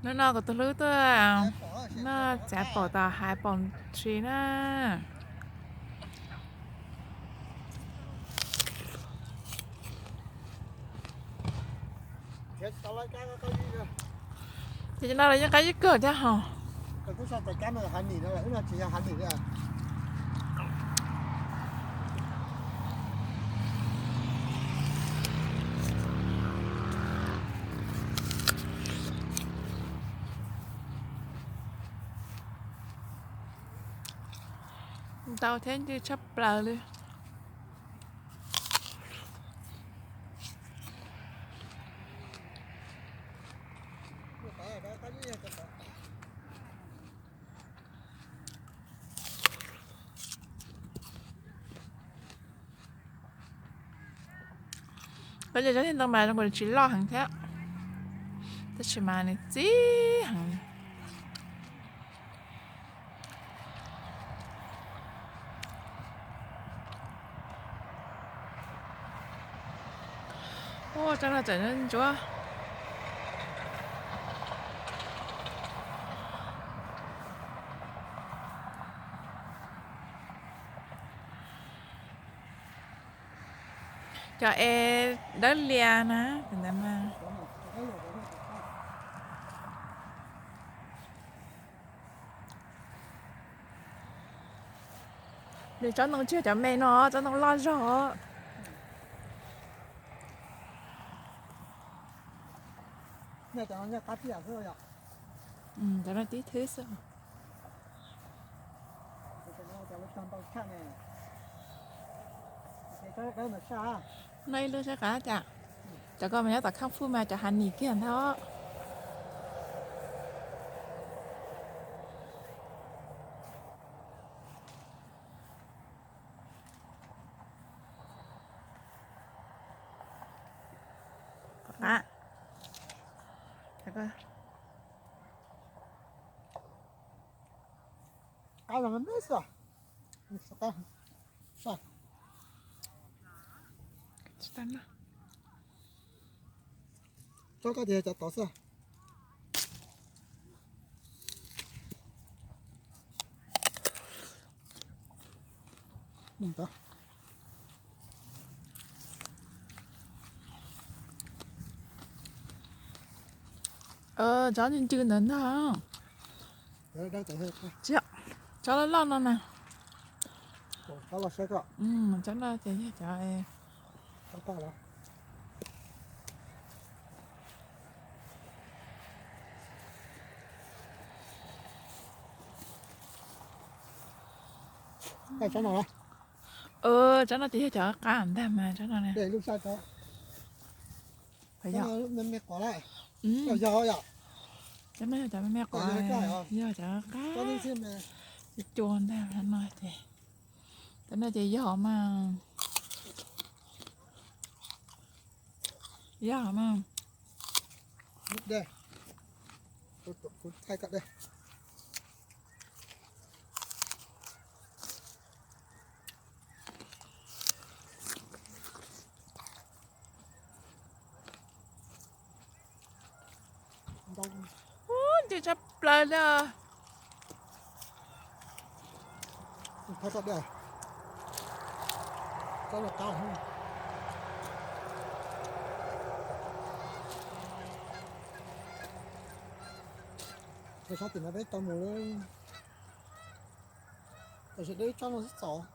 Hnub no kuv tus hlub tuaj noj txiav paum tom hav paum ntsis na. Ces no los yeej qab ib kawg thiab hos. Ntau thiab ncw tshaj plaws li. Peb cov tsob niag ntoo mas zoo nkaus tsis loj heev thiab, tab sis mas nws txib heev. Ua tsob no txawm ntsuab. Cov es dawb lias na, ntawd mas. Nws tsob ntoo tsis yog cov me no, tsob ntoo loj zog. Cov no tib thwb xwb. Noj ib lub sab qab cas. Cov ko mas nyob tom khaj fuj mas cov hav nis kiag ntag. Qab los me me xwb. Tsob ko ces cov tod xwb. Tsob ncw ncw ntawd ntag. Tsob loj loj no na. Tsob no ces yog cov Tsob no ces yog cov qab ntag mas tsob no. Cov no yog cov me me qos, yog cov qab cua ntag no ces. Cov no ces yog mas, yog mas. Ncw tshaj plaws li. Sab tim no peb tau mus lawm. Tam sim deb tsob no xwb txaus.